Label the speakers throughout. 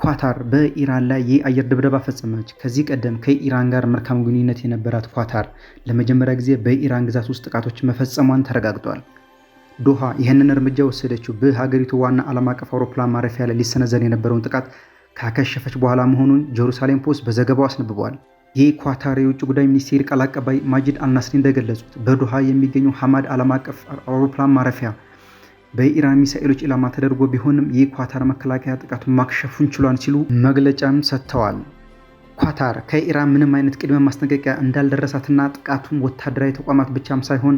Speaker 1: ኳታር በኢራን ላይ የአየር ድብደባ ፈጸመች። ከዚህ ቀደም ከኢራን ጋር መልካም ግንኙነት የነበራት ኳታር ለመጀመሪያ ጊዜ በኢራን ግዛት ውስጥ ጥቃቶችን መፈጸሟን ተረጋግጧል። ዶሃ ይህንን እርምጃ ወሰደችው በሀገሪቱ ዋና ዓለም አቀፍ አውሮፕላን ማረፊያ ላይ ሊሰነዘር የነበረውን ጥቃት ካከሸፈች በኋላ መሆኑን ጀሩሳሌም ፖስት በዘገባው አስነብቧል። የኳታር የውጭ ጉዳይ ሚኒስቴር ቃል አቀባይ ማጂድ አልናስሪ እንደገለጹት በዶሃ የሚገኘው ሐማድ ዓለም አቀፍ አውሮፕላን ማረፊያ በኢራን ሚሳኤሎች ኢላማ ተደርጎ ቢሆንም የኳታር መከላከያ ጥቃቱን ማክሸፉን ችሏል ሲሉ መግለጫም ሰጥተዋል። ኳታር ከኢራን ምንም አይነት ቅድመ ማስጠንቀቂያ እንዳልደረሳትና ጥቃቱም ወታደራዊ ተቋማት ብቻም ሳይሆን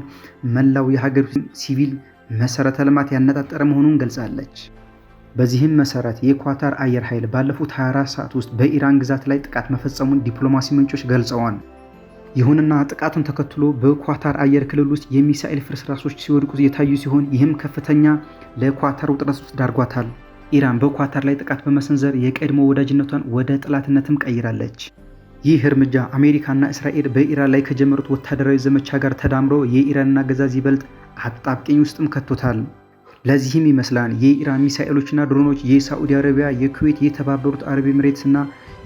Speaker 1: መላው የሀገሪቱ ሲቪል መሰረተ ልማት ያነጣጠረ መሆኑን ገልጻለች። በዚህም መሰረት የኳታር አየር ኃይል ባለፉት 24 ሰዓት ውስጥ በኢራን ግዛት ላይ ጥቃት መፈጸሙን ዲፕሎማሲ ምንጮች ገልጸዋል። ይሁንና ጥቃቱን ተከትሎ በኳታር አየር ክልል ውስጥ የሚሳኤል ፍርስራሾች ሲወድቁ የታዩ ሲሆን ይህም ከፍተኛ ለኳታር ውጥረት ውስጥ ዳርጓታል። ኢራን በኳታር ላይ ጥቃት በመሰንዘር የቀድሞ ወዳጅነቷን ወደ ጠላትነትም ቀይራለች። ይህ እርምጃ አሜሪካና እስራኤል በኢራን ላይ ከጀመሩት ወታደራዊ ዘመቻ ጋር ተዳምሮ የኢራንን አገዛዝ ይበልጥ አጣብቂኝ ውስጥም ከቶታል። ለዚህም ይመስላል የኢራን ሚሳኤሎችና ድሮኖች የሳዑዲ አረቢያ፣ የኩዌት፣ የተባበሩት አረብ ኤሚሬትስና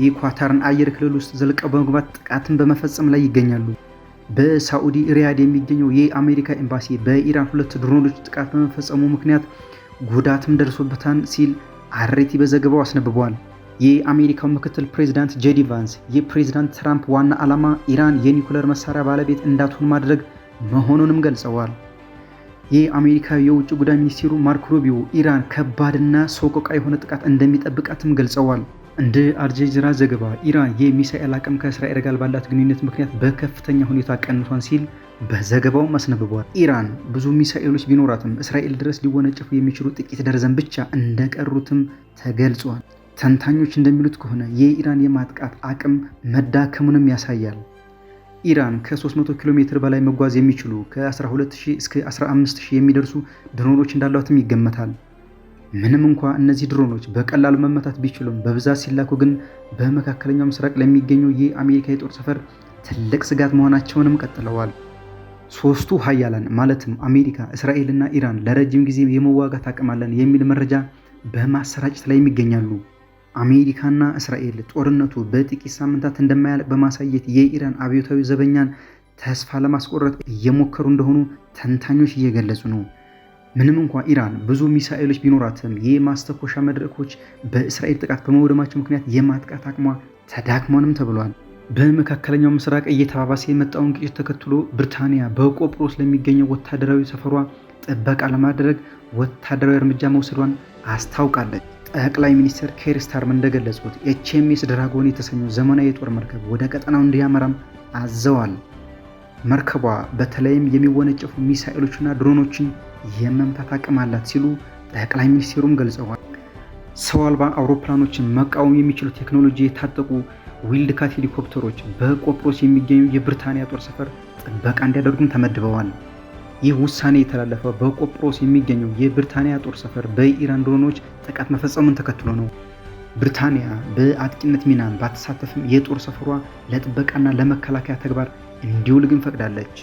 Speaker 1: የኳታርን አየር ክልል ውስጥ ዘልቀው በመግባት ጥቃትን በመፈጸም ላይ ይገኛሉ። በሳዑዲ ሪያድ የሚገኘው የአሜሪካ ኤምባሲ በኢራን ሁለት ድሮኖች ጥቃት በመፈጸሙ ምክንያት ጉዳትም ደርሶበታል ሲል አርቲ በዘገባው አስነብቧል። የአሜሪካው ምክትል ፕሬዚዳንት ጄዲ ቫንስ የፕሬዚዳንት ትራምፕ ዋና ዓላማ ኢራን የኒውክለር መሳሪያ ባለቤት እንዳትሆን ማድረግ መሆኑንም ገልጸዋል። የአሜሪካ የውጭ ጉዳይ ሚኒስቴሩ ማርኮ ሩቢዮ ኢራን ከባድና ሰቆቃ የሆነ ጥቃት እንደሚጠብቃትም ገልጸዋል። እንደ አልጀዚራ ዘገባ ኢራን የሚሳኤል አቅም ከእስራኤል ጋር ባላት ግንኙነት ምክንያት በከፍተኛ ሁኔታ ቀንሷል ሲል በዘገባውም አስነብቧል። ኢራን ብዙ ሚሳኤሎች ቢኖራትም እስራኤል ድረስ ሊወነጨፉ የሚችሉ ጥቂት ደርዘን ብቻ እንደቀሩትም ተገልጿል። ተንታኞች እንደሚሉት ከሆነ የኢራን የማጥቃት አቅም መዳከሙንም ያሳያል። ኢራን ከ300 ኪሎ ሜትር በላይ መጓዝ የሚችሉ ከ12000 እስከ 15000 የሚደርሱ ድሮኖች እንዳሏትም ይገመታል። ምንም እንኳ እነዚህ ድሮኖች በቀላሉ መመታት ቢችሉም በብዛት ሲላኩ ግን በመካከለኛው ምስራቅ ለሚገኘው የአሜሪካ የጦር ሰፈር ትልቅ ስጋት መሆናቸውንም ቀጥለዋል። ሶስቱ ሀያላን ማለትም አሜሪካ፣ እስራኤልና ኢራን ለረጅም ጊዜ የመዋጋት አቅም አለን የሚል መረጃ በማሰራጨት ላይ ይገኛሉ። አሜሪካና እስራኤል ጦርነቱ በጥቂት ሳምንታት እንደማያልቅ በማሳየት የኢራን አብዮታዊ ዘበኛን ተስፋ ለማስቆረጥ እየሞከሩ እንደሆኑ ተንታኞች እየገለጹ ነው። ምንም እንኳ ኢራን ብዙ ሚሳኤሎች ቢኖራትም የማስተኮሻ መድረኮች በእስራኤል ጥቃት በመውደማቸው ምክንያት የማጥቃት አቅሟ ተዳክሟንም ተብሏል። በመካከለኛው ምስራቅ እየተባባሰ የመጣውን ግጭት ተከትሎ ብሪታንያ በቆጵሮስ ለሚገኘው ወታደራዊ ሰፈሯ ጥበቃ ለማድረግ ወታደራዊ እርምጃ መውሰዷን አስታውቃለች። ጠቅላይ ሚኒስትር ኬር ስታርመር እንደገለጹት ኤችኤምኤስ ድራጎን የተሰኘው ዘመናዊ የጦር መርከብ ወደ ቀጠናው እንዲያመራም አዘዋል። መርከቧ በተለይም የሚወነጨፉ ሚሳኤሎችና ድሮኖችን የመምታት አቅም አላት ሲሉ ጠቅላይ ሚኒስትሩም ገልጸዋል። ሰው አልባ አውሮፕላኖችን መቃወም የሚችሉ ቴክኖሎጂ የታጠቁ ዊልድካት ሄሊኮፕተሮች በቆጵሮስ የሚገኙ የብሪታንያ ጦር ሰፈር ጥበቃ እንዲያደርጉም ተመድበዋል። ይህ ውሳኔ የተላለፈው በቆጵሮስ የሚገኘው የብሪታንያ ጦር ሰፈር በኢራን ድሮኖች ጥቃት መፈጸሙን ተከትሎ ነው። ብሪታንያ በአጥቂነት ሚና ባትሳተፍም የጦር ሰፈሯ ለጥበቃና ለመከላከያ ተግባር እንዲውል ግን ፈቅዳለች።